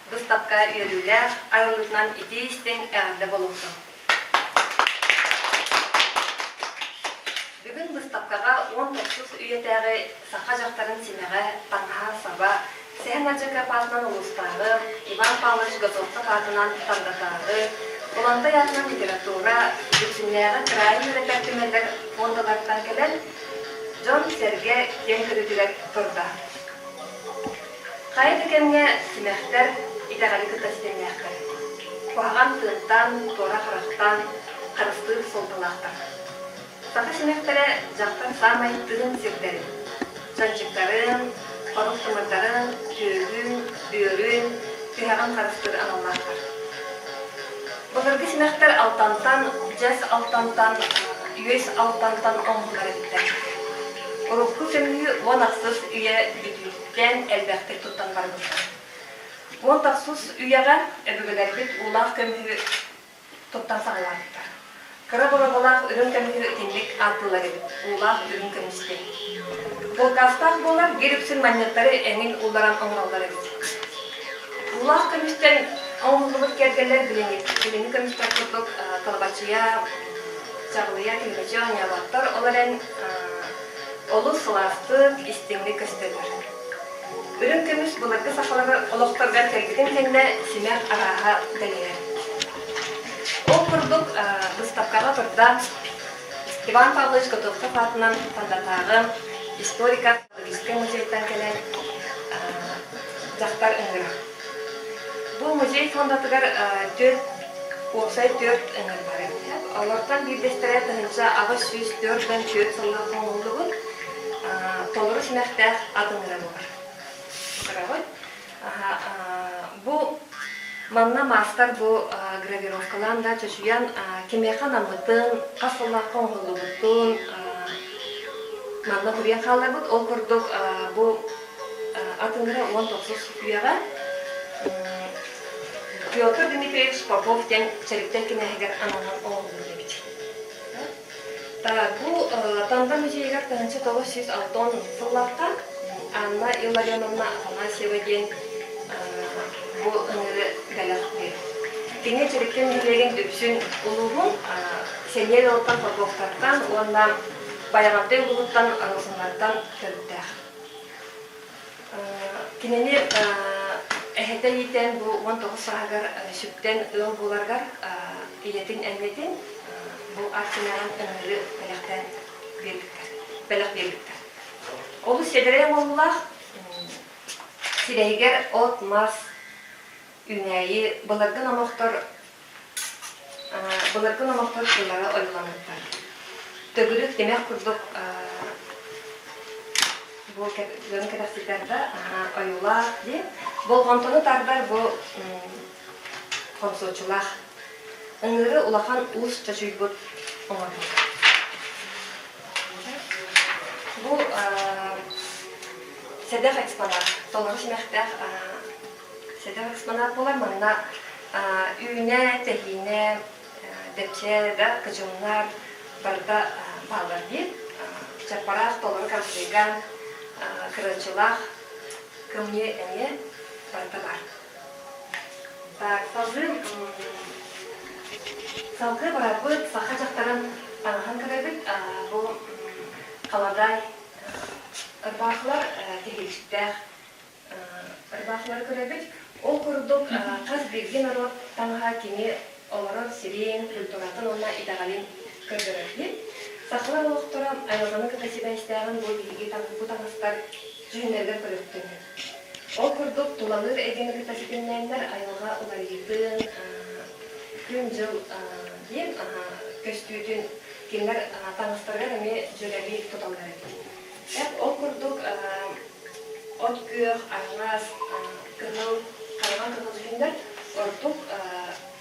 быыстапка үөрүүлээх арыллыытынан итии-истиҥ эҕэрдэ буолуохтун! Бүгүн быыстапкаҕа 19 үйэтээҕи саха дьахтарын симэҕэ, таҥаһа-саба, Сэһэн Ардьакыап аатынан улуустааҕы, Иван Павлович Готовцев аатынан Тандатааҕы, Кулантай аатынан литература, Дүпсүннээҕи кыраайы үөрэтэр түмэллэр фондаларыттан кэлэн, дьон-сэргэ киэҥ көрүүтүгэр турда. Хайа да кэмҥэ симэхтэр итэҕэли кытта ситимнээхтэр. Куһаҕан тыынтан, туора харахтан харыстыыр суолталаахтар. Саха симэхтэрэ дьахтар саамай тыын сирдэрин, чанчыктарын, хорук тымырдарын, түөһүн, бүөрүн, түһэҕин харыстыыр аналлаахтар. Былыргы симэхтэр алтантан, дьэс алтантан, үөс алтантан оҥоһуллар эбиттэр. Урукку көмүһү 18 үйэ бүтүүттэн элбэхтик туттан барбыттар. 19 үйэҕэ өбүгэлэрбит уулаах көмүһү туттан саҕалаабыттар. Кыра боруобалаах үрүҥ көмүһү итинник ааттыыллар эбит, уулаах үрүҥ көмүс диэн. Булкаастаах буолар биир үксүн манньыаттары эҥин уулларан оҥороллор эбит. Уулаах көмүстэн оҥоһуллубут киэргэллэр билиҥҥи, билиҥҥи көмүстэр курдук кылабачыйа, чаҕылыйа, килэбэчийэ оонньооботтор, ол эрэн олус сылаастык, истиҥник көстөллөр. Үрүҥ көмүс былыргы сахалары олохторугар кэлбитин кэннэ симэх арааһа дэлэйэр. Ол курдук быыстапкаҕа турда Иван Павлович Готовцев аатынан Тандатааҕы историко-археологическай музейтан кэлэн дьахтар ыҥыра. Бу музей фондатыгар түөрт уопсай түөрт ыҥыр бар эбит. Олортон биирдэстэрэ 1844 сыллаах оҥоһуллубут толору симэхтээх ат ыҥыра буолар. Көрөҕүт? Бу манна маастар бу гравировкалаан да чочуйан кимиэхэ анаммытын, хас сыллаахха оҥоһуллубутун манна суруйан хаалларбыт. Ол курдук бу ат ыҥыра 19 үйэҕэ Петр Дмитриевич Попов диэн Чэриктэй кинээһигэр ананан оҥоһуллубут эбит. Бу Танда музейыгар 1960 сыллаахха Анна Илларионовна Афанасьева диэн бу ыҥыры бэлэх биэрбит. Кини Чэриктэй нэһилиэгин Дүпсүн улууһун Сэниэ ыалыттан Поповтартан уонна Байаҕантай улууһуттан Розаннартан төрүттээх. Кинини эһэтэ иитэн бу 19 сааһыгар сүктэн ыал буоларыгар ийэтин энньэтин бу артынааҕын ыҥырыы бэлэхтээн биэрбиттэр. Бэлэх биэрбиттэр. Олус сиэдэрэй оҥоһуулаах сирэйигэр от-мас, үүнээйи, былыргы номохтор Былыргы номохтор тыллара ойууламмыттар. Төгүрүк тимэх курдук бу дьону кэтэхситэр да ойуулаах диэн. Болҕомтону тардар бу хомсуочулаах. Ыҥыыры улахан уус чочуйбут оҥорбут. Бу сэдэх экспонат, толору симэхтээх Сэдэх экспонат буолар. Манна үүнэ, тэһиинэ, дэпчэ да, кычымнар барыта бааллар диир. Чаппараах толору комплеган, кырыаччылаах кымньыы эмиэ барыта баар. Так, салгыы салгыы барарбыт саха дьахтарын таҥаһын көрөбүт. Бу халадаай ырбаахылар кэһиилчиктээх ырбаахылары көрөбүт. Ол курдук хас биирдии норуот таҥаһа кини олорор сирин, культуратын уонна итэҕэлин көрдөрөр. Сахалар олохторо айылҕаны кытта сибээстээҕин бу биһиги бу таҥастар дьүһүннэригэр көрүөхтүн. Ол курдук тулалыыр эйгэни кытта ситимнээннэр айылҕа уларыйыытын, күн-дьыл диэн көстүүтүн кинилэр таҥастарыгар эмиэ дьүөрэлии туталлар эбит. Ол курдук От күөх, араҥас, кыһыл, хараҥа кыһыл дьүһүннэр ордук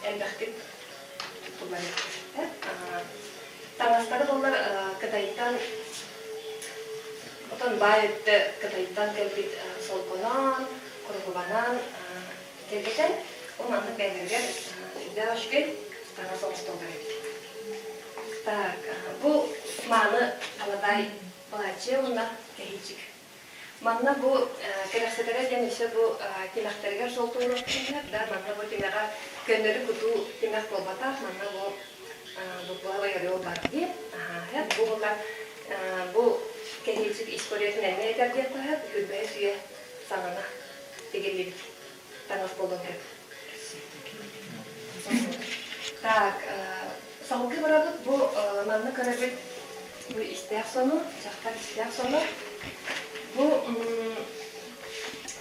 элбэхтик туттуллар эбит. Таҥастары буоллар Кытайтан, отон баай өттө Кытайтан кэлбит солконон, куруһубанан кэлбитэ. Ол маннык бэйэлэригэр сүрдээх үчүгэй таҥас оҥостоллор эбит. Так, бу мааны халадаай былааччыйа уонна кэһиичик. Манна бу кэрэхсэтэрэ диэн өссө бу тимэхтэригэр суол туруохтуннар да, манна бу тимэҕэ көннөрү кутуу тимэх буолбатах, манна бу двуглавый орел бар дии. Бу була бу кэһиэчик историятын эмиэ этэр диэххэ сөп, үрбэһис үйэ саҥана тигиллибит таҥас буолуон сөп. Так, салгыы барабыт бу манна көрөбүт бу истээх сону, дьахтар истээх сону. Бу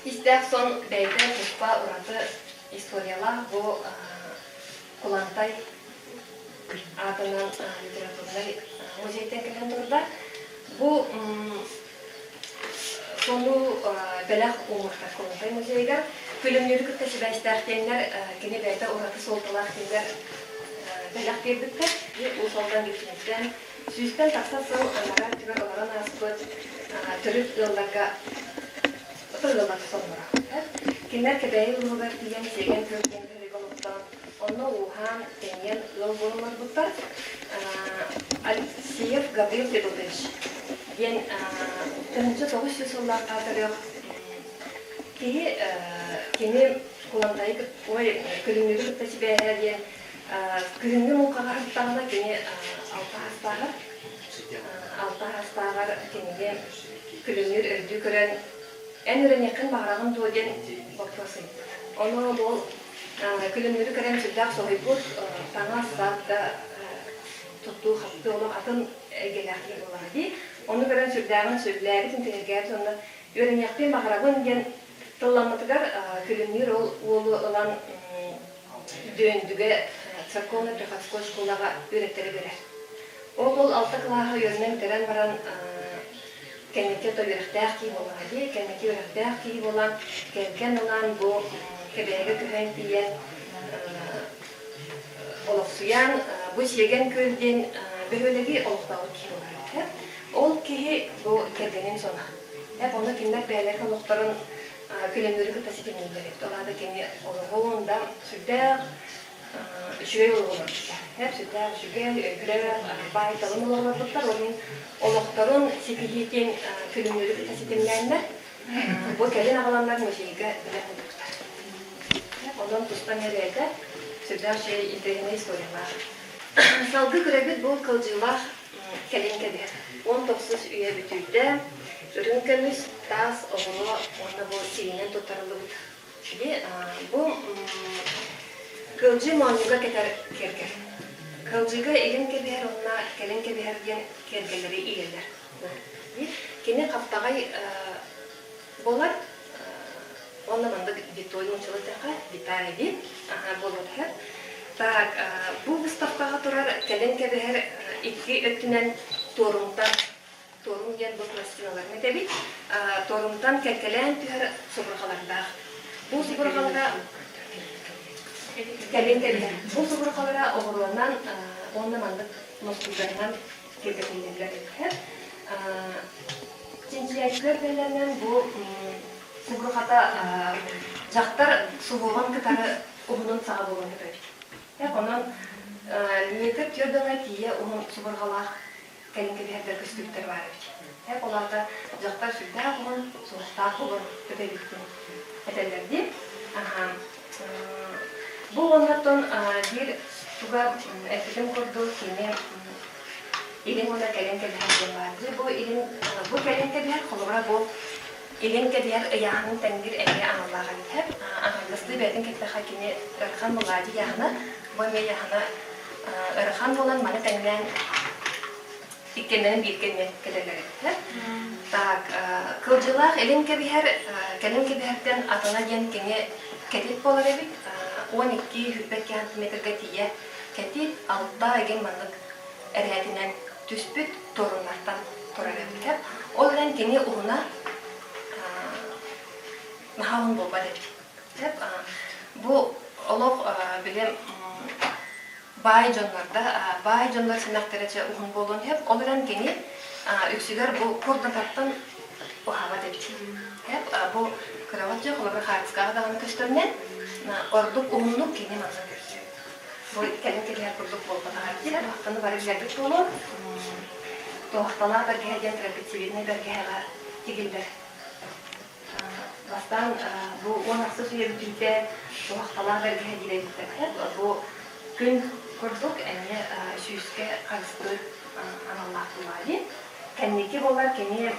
истээх сон бэйэтэ туспа ураты историялаах бу Кулантай аатынан литературнай музейтан кэлэн турда. Бу сону бэлэх ууммуттар Кулантай музейыгар. Күлүмнүүрү кытта сибээстээх диэннэр кини бэйэтэ ураты суолталаах диэннэр бэлэх биэрбиттэр. Уус Алдан Дүпсүнүттэн сүүстэн тахса сыл анараа өттүгэр олорон ааспыт төрүт ыалларга ыаллар сонноро. Кинилэр Кэбээйи улууһугар тиийэн сиэгэн күөл диэн олохтоон Онно ууһаан, тэнийэн ыал буолан олорбуттар. Алексеев Гаврил Федотович диэн 1900 сыллаахха төрүөх киһи кини Кулантайы ой Күлүмнүүрү кытта сибээһэ диэн күһүҥҥү муҥхаҕа сыттаҕына кини алта саастааҕар алта саастааҕар кинини Күлүмнүүр өйдүү көрөн эн үөрэниэххин баҕараҕын дуо диэн боппуруос ыйыппыт. Ону ол Күлүмнүүрү көрөн сүрдээх соһуйбут, таҥас-сап да туттуу-хаптыы олох атын эйгэлээх киһи буоллаҕа дии. Ону көрөн сүрдээҕин сөбүлээбит, интэриэһиргээбит уонна үөрэниэхпин баҕарабын диэн тылламмытыгар Күлүмнүүр ол уолу ылан Дүөндүгэ церковно-приходской школаҕа үөрэттэрэ биэрэр. Ол уол алта кылааһы үөрэнэн бүтэрэн баран кэнники то үөрэхтээх киһи буоллаҕа дии, кэнники үөрэхтээх киһи буолан, кэргэн ылан бу Кэбээйигэ көһөн тиийэн олохсуйан, бу Сиэгэн Күөл диэн бөһүөлэги олохтообут киһи буолар эбит. Ол киһи бу кэргэнин соно. Онно кинилэр бэйэлэрин олохторун күлүмнүүрү кытта ситимнииллэр эбит. Ол аата кини олоҕун да сүрдээх үчүгэй олоҕу олорбуттар. Сүрдээх үчүгэй, өйдөөх, баай-талым олоҕу олорбуттар. Ол иһин олохторун ситиһиитин күлүмнүүрү кытта ситимнээннэр, бу кэлин аҕаланнар музейга бэлэх уурбуттар. Онон туспа эмиэ сүрдээх үчүгэй интэриэһинэй историялаах. Салгыы көрөбүт бу кылдьыылаах кэлин кэбиһэр. 19 үйэ бүтүүтэ үрүҥ көмүс, таас оҕуруо уонна бу сиинэн туттарыллыбыт Бу кылдьыы моонньуга кэтэр киэргэл. Кылдьыыга илин кэбиһэр уонна кэлин кэбиһэр диэн киэргэллэри иилэллэр. Кини хаптаҕай буолар уонна маннык витой нууччалыы эттэххэ витая диэн буолуо түһэр. Так, бу выставкаҕа турар кэлин кэбиһэр икки өттүнэн туорумтан Торум диэн бу пластиналарын этэбит. Торумтан кэккэлээн түһэр субурҕалардаах. Бу субурҕалара кэлин кэлин бу субурҕалара оҕуруонан уонна маннык лоскуйдарынан киэргэтиллэллэр эбит. Чинчийээччилэр бэлэмнэн бу субурҕата дьахтар суһуоҕун кытары уһунун саҕа буолан эбит. Онон метр түөрт тиийэ уһун субурҕалаах кэлин кэбиһэрдэр көстүбүттэр баар эбит. Һэп ол аата дьахтар сүрдээх уһун, суохтаах буолан өтөйбүттэн этэллэр дии. Аха. Бу уоннаттан биир туга эппитим курдук кини илин уонна кэлин кэбиһэр диэн баар дии. Бу илин бу кэлин кэбиһэр холобура бу илин кэбиһэр ыйааһынын тэҥниир эмиэ аналлаах эбит. Һэп аҥардастыы бэйэтин кэттэххэ кини ыарахан буолаадьы ыйааһына бу эмиэ ыйааһына ыарахан буолан маны тэҥнээн иккиэннэрин бииргэ эмиэ кэлэллэр эбиттэр. Так, кылдьыылаах илин кэбиһэр, кэлин кэбиһэртэн атына диэн кини кэтит буолар эбит. 12 хүрбэт сантиметрга тиийэ кэтит, алта игин маннык эрээтинэн түспүт туоруннартан турар эбит. Ол эрэн кини уһуна наһаа уһун буолбат эбит. Бу олох били баай дьоннордо баай дьоннор сэмэхтэрэ чэ уһун буолуон сөп. Ол эрэн кини үксүгэр бу курдататтан уһаабат эбит. Бу кыраҕат дьэ холобур хаартыскаҕа даҕаны көстөрүнэн ордук уһуннук кини манна көрсүө. Бу кэлин кэлиһэр курдук буолбатаҕар диэн туохтаны бары билэрбит буолуо. Туохталаах бэргэһэ диэн трапециевиднай бэргэһэҕэ тигиллэр. Бастаан бу 16 үйэ бүтүүтэ туһахталаах бэргэһэ диир эбиттэр. Бу күн курдук эмиэ сүүскэ харыстыыр аналлаах буолаа дии. Кэнники буолар кини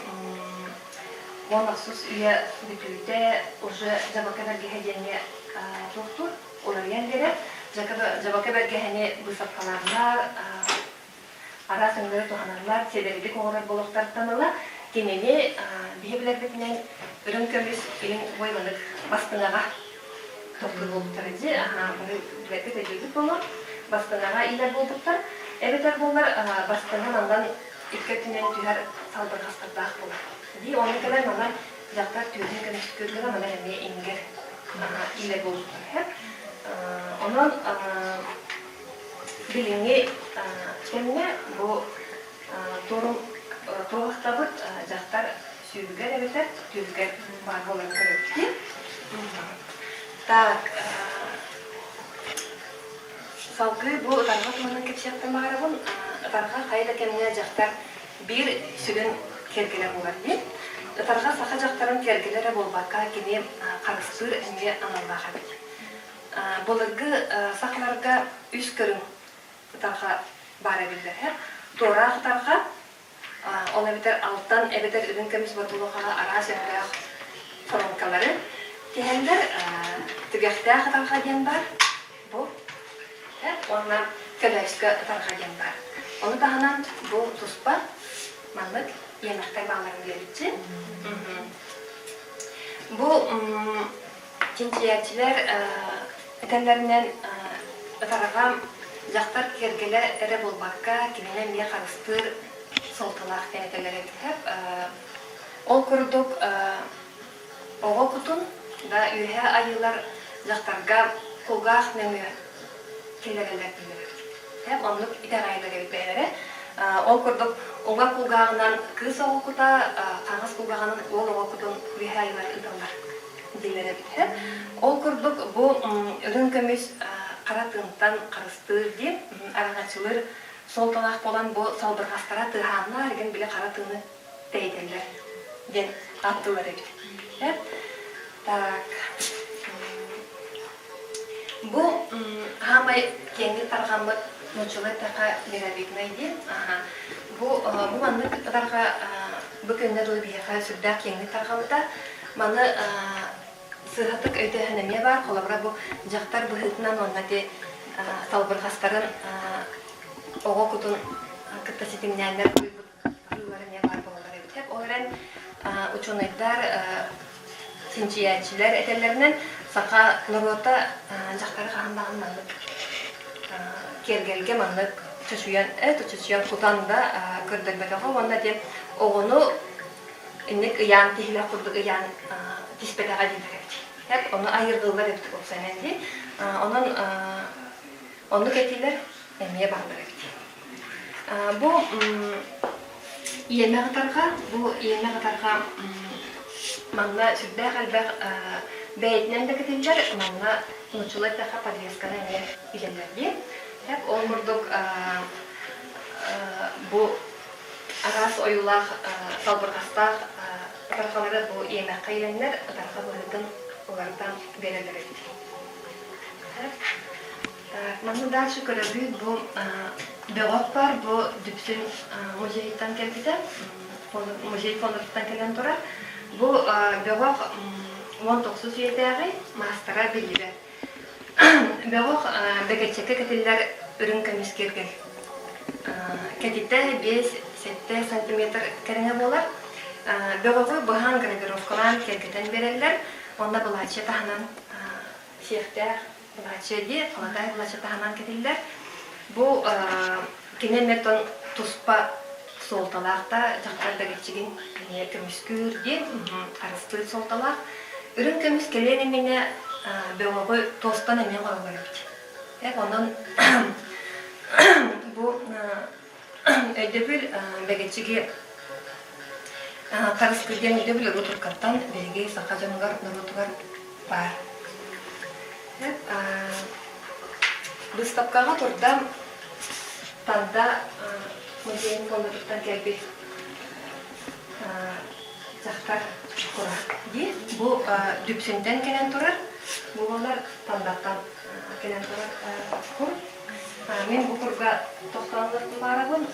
16 үйэ бүтүүтэ уже дьабака бэргэһэ диэҥҥэ туохтуур уларыйан биэрэр. Дьабака бэргэһэни быысапкалааннар араас өҥнөрү туһананнар сиэдэрийдик оҥорор буолуохтарыттан ыла кинини биһи билэрбитинэн үрүҥ көмүс илин бой маннык бастыҥаҕа тохтуур буолбуттара дии бары билэрбит өйдүүрбүт буолуо бастыҥаҕа иилэр буолбуттар эбэтэр буоллар бастыҥа манан икки өттүнэн түһэр салбырҕастардаах буолар дии ону кэлэн манан дьахтар түөһүн көмүскүүр гына манан эмиэ иҥгэр иилэр буолбуттар онон Билиҥҥи кэмҥэ бу туоһахтабыт дьахтар сүүһүгэр эбэтэр түөһүгэр баар буоларын көрөбүт. Так, салгыы бу ытарҕа туһунан кэпсиэхпин баҕарабын. Ытарҕа хайа да кэмҥэ дьахтар биир сүрүн киэргэлэ буолар дии. Ытарҕа саха дьахтарын киэргэлэ эрэ буолбакка, кини харыстыыр эмиэ аналлаах эбит. Былыргы сахаларга үс көрүҥ ытарҕа баара биллэр. Туораах ытарҕа, ол эбэтэр алтан эбэтэр үрүҥ көмүс борбулухаҕа араас өҥнөөх хоруоҥкалары тиһэллэр. Түгэхтээх ытарҕа диэн баар, бу уонна көлөөскө ытарҕа диэн баар. Ону таһынан бу туспа маннык иэмэхтэр баалларын биэриччи. Бу Чинчийээччилэр этэллэринэн, ытарҕа дьахтар киэргэлэ эрэ буолбакка, кинини эмиэ харыстыыр суолталаах диэн этэллэр эбит. Ол курдук, оҕо кутун да үөһээ айыылар дьахтарга кулгаах нөҥүө киллэрэллэр дииллэр эбит. Оннук итэҕэйэллэр эбит бэйэлэрэ. Ол курдук, уҥа кулгааҕынан кыыс оҕо кута, хаҥас кулгааҕынан уол оҕо кутун үөһээ айыылар ыыталлар дииллэр эбит. Ол курдук бу үрүҥ көмүс хара тыынтан харыстыыр диэн араҥаччылыыр суолталаах буолан бу салбырҕастара тыаһааннар игин били хара тыыны тэйитэллэр диэн ааттыыллар эбит. Так. Бу хаамай киэҥник тарҕаммыт нууччалыы эттэххэ мировиднай диэн. Бу бу маннык ытарҕа бу күҥҥэ дылы биһиэхэ сүрдээх киэҥник тарҕаммыта. Маны сыыһатык өйдөөһүн эмиэ баар. Холобура бу дьахтар быһыытынан уонна ити салбырҕастарын оҕо кутун кытта ситимнээннэр буруйбут кыыллар эмиэ баар буолаллар эбит. Ол эрэн учуонайдар чинчийээччилэр этэллэринэн саха норуота дьахтары хаһан даҕаны маннык киэргэлгэ маннык чочуйан чочуйан кутан да көрдөрбөтөҕө уонна диэн оҕону инник ыйаан тиһилэх курдук ыйаан тиспэтэҕэ дииллэр эбит. Ону айыргыллар эбит уопсайынан дии. Онон оннук этиилэр эмиэ бааллар эбит. Бу иэмэх ытарҕа, бу иэмэх ытарҕа манна сүрдээх элбэх бэйэтинэн да кэтиллэр, манна нууччалыы эттэххэ подвесканы эмиэ билэллэр дии. Ол курдук бу араас ойуулаах салбырҕастаах ытарҕалары бу иэмэххэ иилэннэр ытарҕа быһыытын уларытан биэрэллэр эбит. Манна дальше көрөбүт бу бөҕөх бар, бу Дүпсүн музейыттан кэлбитэ, музей фондатыттан кэлэн турар. Бу бөҕөх 19 үйэтээҕи маастара биллибэт. Бөҕөх бэгэччэккэ кэтиллэр үрүҥ көмүс киэргэл. Кэтитэ 5-7 сантиметр кэриҥэ буолар. Бөҕөҕү быһан гравировкалаан киэргэтэн биэрэллэр. Онно былааччыйа таһынан сиэхтээх былааччыйа дии, халадаай былааччыйа таһынан кэтиллэр. Бу кини эмиэ туспа суолталаах да дьахтар бэгэччигин эмиэ көмүскүүр диэн харыстыыр суолталаах. Үрүҥ көмүс кэлиэн иннинэ бөҕөҕү туостан эмиэ оҥороллор эбит. Онон бу Өйдөбүл бэгэччиги харыстыыр диэн өйдөбүл урут-уруккаттан биһиги саха дьонугар, норуотугар баар. Быыстапкаҕа турда Танда музейын фондатыттан кэлбит дьахтар. кура дии. Бу Дүпсүнтэн кэлэн турар, бу буолар Тандаттан кэлэн турар кур. Мин бу курга тохтоон баарабын.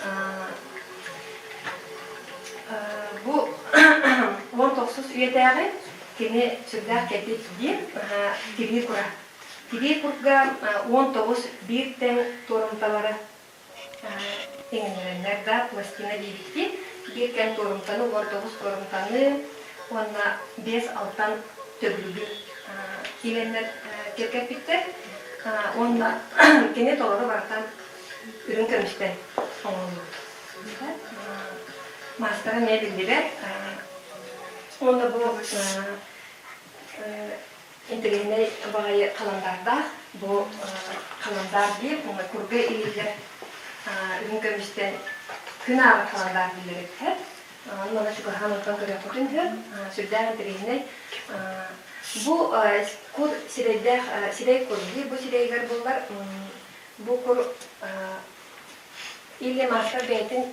Бу 19 үйэтээҕи кини сүрдээх кэтит диэн тирии кура. Тирии курга 19 биир тэҥ туорумталара иҥэннэрэннэр да пластина диэбиттии биир кэм туорумтаны 19 туорумтаны уонна биэс алтан төгүрүгү киилэннэр киэркэппиттэр уонна кини толору барытан үрүҥ көмүстэн оҥоһуллубут. Маастара эмиэ биллибэт. Уонна бу интэриэһинэй баҕайы халандаардаах. Бу халандаар диир, курга иһиллэр үрүҥ көмүстэн күн ааҕар халандаар дииллэр эбит. Онно чугаһаан онтон көрүөххүтүн сөп. Сүрдээх интэриэһинэй. Бу кур сирэйдээх сирэй кур дии. Бу сирэйигэр буллар бу кур или маастар бэйэтин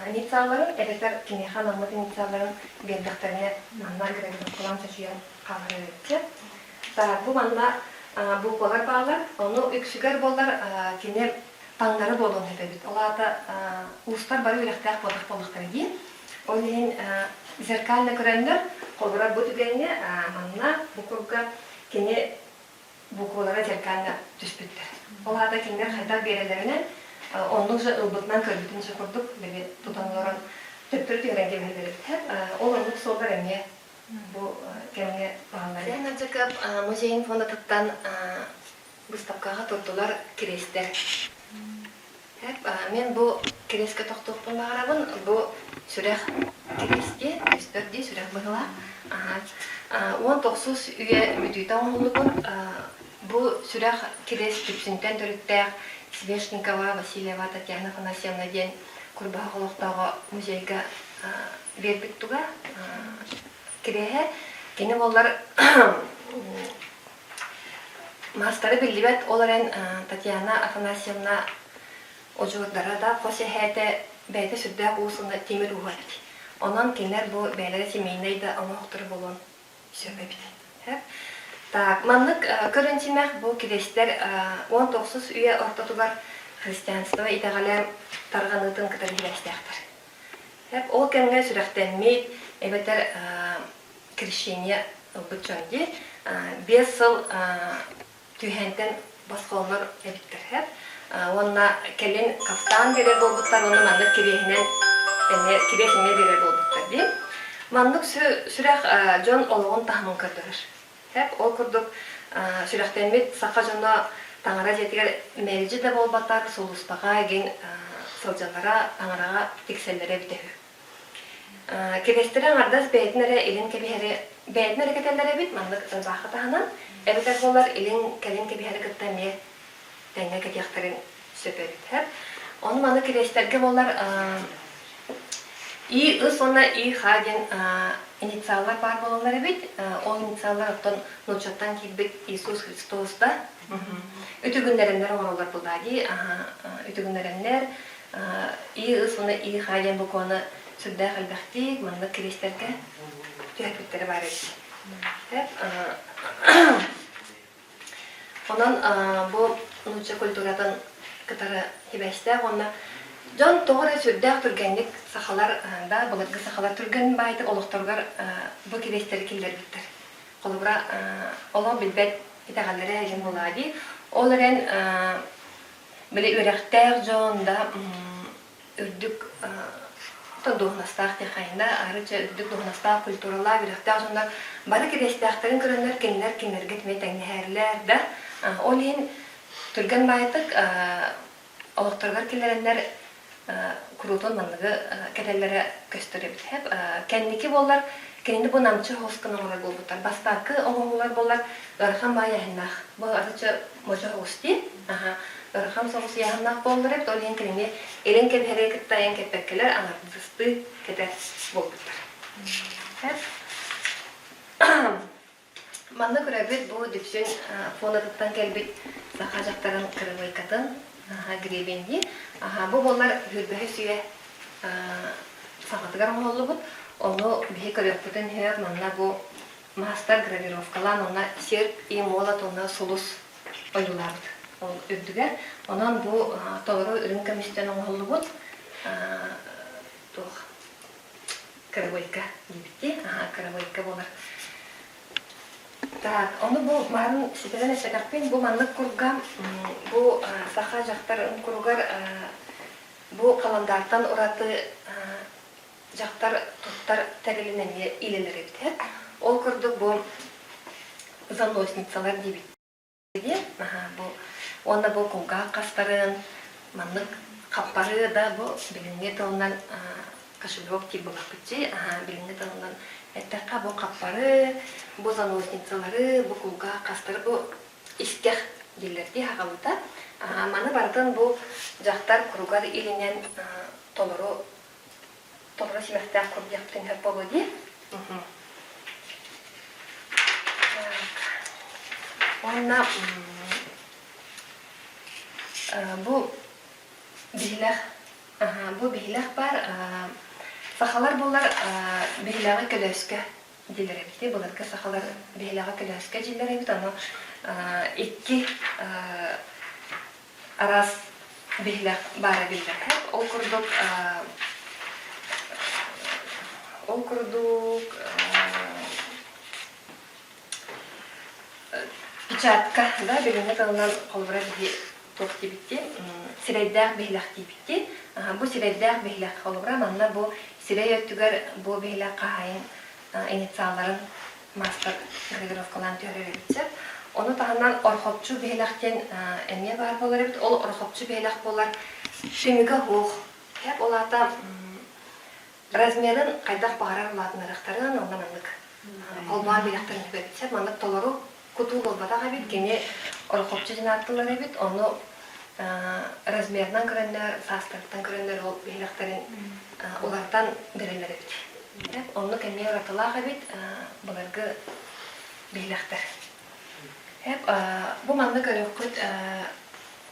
инициалларын эбэтэр киниэхэ анаммыт инициалларын биэрдэхтэринэ манна гравировкалаан чочуйан хаалар эбит. Так, бу манна буквалар бааллар. Ону үксүгэр буоллар кини таҥнары буолуон сөп эбит. Ол аата уустар бары үөрэхтээх буоллах буоллахтара дии. Ол иһин зеркально көрөннөр, холобура бу түгэҥҥэ манна бу курга кини буквалара зеркально түспүттэр. Ол аата кинилэр хайдах биэрэллэринэн оннук же ылбытынан көрбүтүн же курдук били тутан олорон төттөрү түһэрэн кэбиһэллэр эбит. Ол оннук суоллар эмиэ бу кэмҥэ бааллар. Сэһэн Ардьакыап музейын фондатыттан быыстапкаҕа турдулар кириэстэр. Мин бу кириэскэ тохтуохпун баҕарабын. Бу сүрэх кириэс дии, көстөр дии, сүрэх быһыылаах. 19 үйэ бүтүүтэ оҥоһуллубут. Бу сүрэх кириэс Дүпсүнтэн төрүттээх Свешникова Васильева Татьяна Афанасьевна диэн Курбаһах олохтооҕо музейга биэрбит туга кириэһэ. Кини буоллар Маастара биллибэт, ол эрэн Татьяна Афанасьевна удьуордара да хос эһээтэ бэйэтэ сүрдээх уус уонна тимир ууһа эбит. Онон кинилэр бу бэйэлэрэ семейнэй да оҥоһуктара буолуон сөп эбит. Так, маннык көрөн симэх бу кириэстэр 19 үйэ ортотугар христианство итэҕэлэ тарҕаныытын кытары сибээстээхтэр. Ол кэмҥэ сүрэхтэммит эбэтэр крещение ылбыт дьон дии 5 сыл түһээнтэн босхолонор эбиттэр уонна кэлин кафтан биэрэр буолбуттар уонна маннык кириэһинэн эмиэ кириэс эмиэ биэрэр буолбуттар дии маннык сүрэх дьон олоҕун таһымын көрдөрөр ол курдук сүрэхтэммит саха дьоно таҥара дьиэтигэр мэлдьи да буолбатар сулууспаҕа игин сылдьаллара таҥараҕа тиксэллэрэ эбитэ үһү. Кириэстэрэ аҥардас бэйэтин эрэ илин кэбиһэри бэйэтин эрэ кэтэллэр эбит, маннык ырбаахы таһынан, эбэтэр буоллар илин кэлин кэбиһэри кытта эмиэ тэҥҥэ кэтиэхтэрин сөп эбит. Ону маны кириэстэргэ буоллар И ыс уонна И Х диэн инициаллар баар буолаллар эбит. Ол инициаллар оттон нууччаттан киирбит Иисус Христос да үтүгүннэрэннэр оҥороллор буоллаа дии. Үтүгүннэрэннэр И ыс уонна И Х диэн букваны сүрдээх элбэхтик маннык кириэстэргэ түһэрбиттэрэ баар эбит. Онон бу нуучча культуратын кытары сибээстээх уонна дьон тоҕо эрэ сүрдээх түргэнник сахалар да былыргы сахалар түргэн баайдык олохторугар бу кириэстэри киллэрбиттэр. Холобура, олох билбэт итэҕэллэрэ эһигин буолаа дии. Ол эрэн били үөрэхтээх дьон да үрдүк дуоһунастаах диэххэ арыча үрдүк дуоһунастаах культуралаах үөрэхтээх дьоннор бары кириэстээхтэрин көрөннөр кинилэр кинилэргэ эмиэ тэҥнэһээрлэр да ол иһин түргэн баайытык олохторугар киллэрэннэр куруутун манныгы кэтэллэрэ көстөр эбит. Кэнники буоллар кинини бу намчы соҕус гына оҥорор буолбуттар. Бастакы оҥоһуулар буоллар ыарахан баай айаннаах. Бу арыча модьу соҕус дии. Ыарахан соҕус ыйааһыннаах буоллар эбит. Ол иһин кинини илин кэбиһэри кытта айан кэппэккэлэр аҥардастыы кэтэр буолбуттар. Манна көрөбүт бу Дүпсүн фондатыттан кэлбит саха дьахтарын кырымыйкатын гребень дии. Бу буоллар сүүрбэһис үйэ саҥатыгар оҥоһуллубут. Ону биһи көрүөхпүтүн сөп, манна бу маастар гравировкалаан уонна серп и молот уонна сулус ойуулаабыт ол үрдүгэр. Онон бу толору үрүҥ көмүстэн оҥоһуллубут туох каравайка диэбиттии, каравайка буолар. Так, ону бу марын ситэрэн эппэтэхпин, бу маннык курга, бу саха дьахтарын куругар бу халандаартан ураты дьахтар туттар тэрилин эмиэ илэлэр эбит. Ол курдук бу заносницалар диэбит диэн бу уонна бу кулгаах хастарын маннык хаппары да бу билиҥҥи тылынан кошелек диир буоллахпытчи билиҥҥи тылынан эттэххэ бу хаппары бу заносницалары бу кулгаах хастары бу искэх дииллэр дии хаҕалыта маны барытын бу дьахтар куругар илинэн толору толору симэхтээх кур диэхпитин сөп буолуо дии. Уонна бу биһилэх бу биһилэх баар сахалар буолар биһилэҕи көлөөскө дииллэр эбит былыргы сахалар биһилэҕи көлөөскө дииллэр эбит ону икки араас биһилэх баара биллэр. Ол курдук ол курдук печатка да билиҥҥи тылынан холобура биһи туох диэбиттии сирэйдээх биһилэх диэбиттии бу сирэйдээх биһилэх холобура манна бу сирэй өттүгэр бу биһилэх хаһаайын инициалларын маастар гравировкалаан түһэрэр эбит сөп. Ону таһынан орхопчу биһилэх диэн эмиэ баар буолар эбит. Ол орхопчу биһилэх буолар түмүгэ суох. Тэп ол аата размерын хайдах баҕарар улаатыннарыахтарын онно маннык холбоон биһилэхтэрин түбэбит сөп. Маннык толору кутуу буолбатах эбит. Кини орхопчу диэн ааттыыллар эбит. Ону размерынан көрөннөр, саастарыттан көрөннөр ол биһилэхтэрин уларытан бэрэллэр эбит. Оннук эмиэ уратылаах эбит былыргы биһилэхтэр. Бу манна көрүөххүт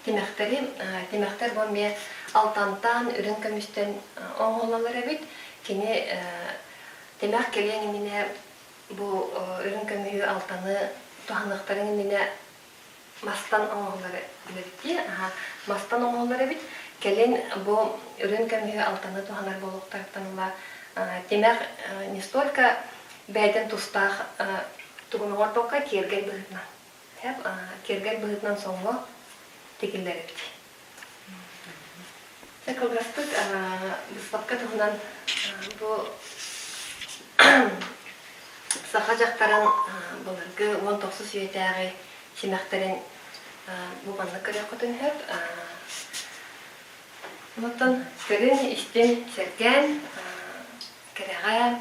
тимэхтэри. Тимэхтэр бу эмиэ алтантан, үрүҥ көмүстэн оҥоһуллаллар эбит. Кини тимэх кэлиэн иннинэ бу үрүҥ көмүһү, алтаны туһаныахтарын иннинэ мастан оҥоһуллар эбит дии. Мастан оҥоһуллар эбит. Кэлин бу үрүҥ көмүһү алтаны туһанар буолуохтарыттан ыла тимэх не столько бэйэтин тустаах тугун оҥорбокко киэргэл быһыытынан киэргэл быһыытынан соҥҥо тигиллэр эбит. Кылгастык быыстапка туһунан бу саха дьахтарын былыргы 19 үйэтээҕи симэхтэрин бу маннык көрүөххүтүн сөп. Онтон көрүн, истин, сэргээн, кэрэҕэ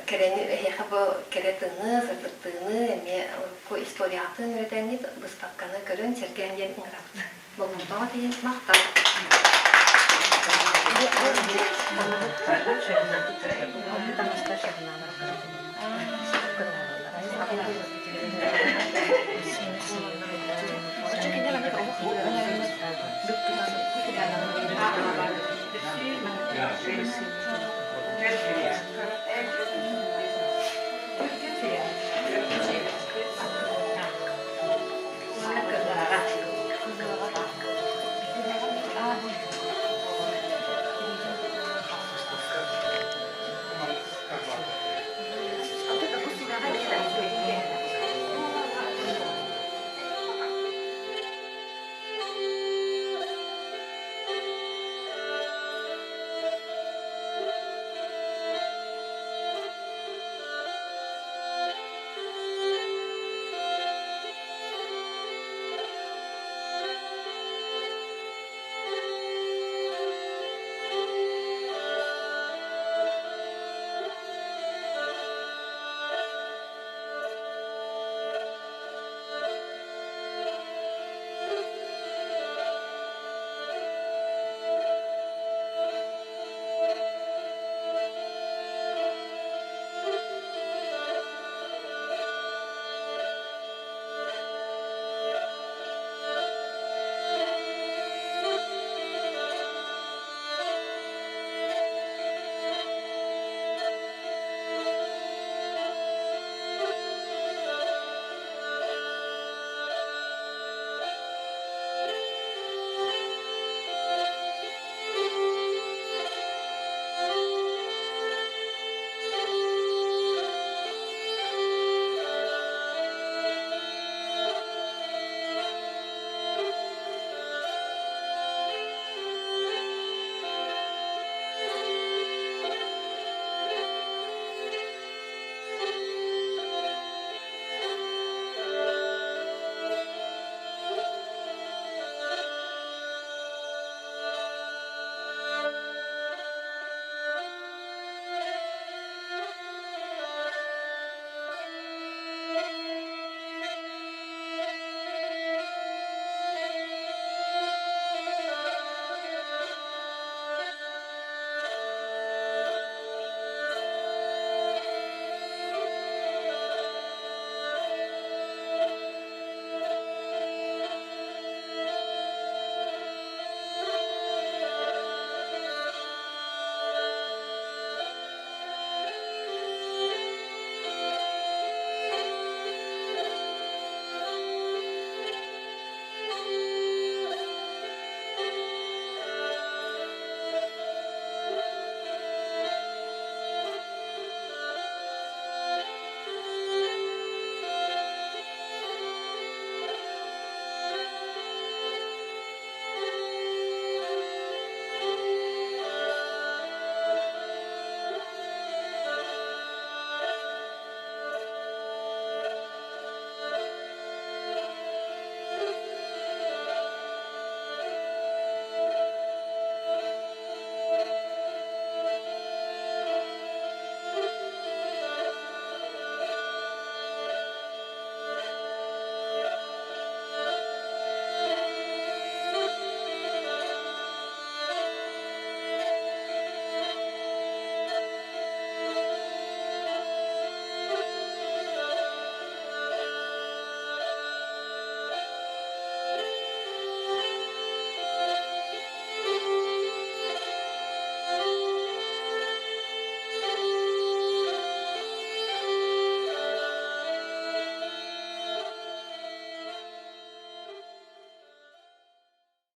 Кэрэни эһиэхэ бу кэрэ тыыны, сырдык тыыны эмиэ урукку историятын үөрэтэҥҥит быыстапканы көрөн, сэргээн диэн ыҥырабыт. Болҕомтоҕо тиийэн махтал.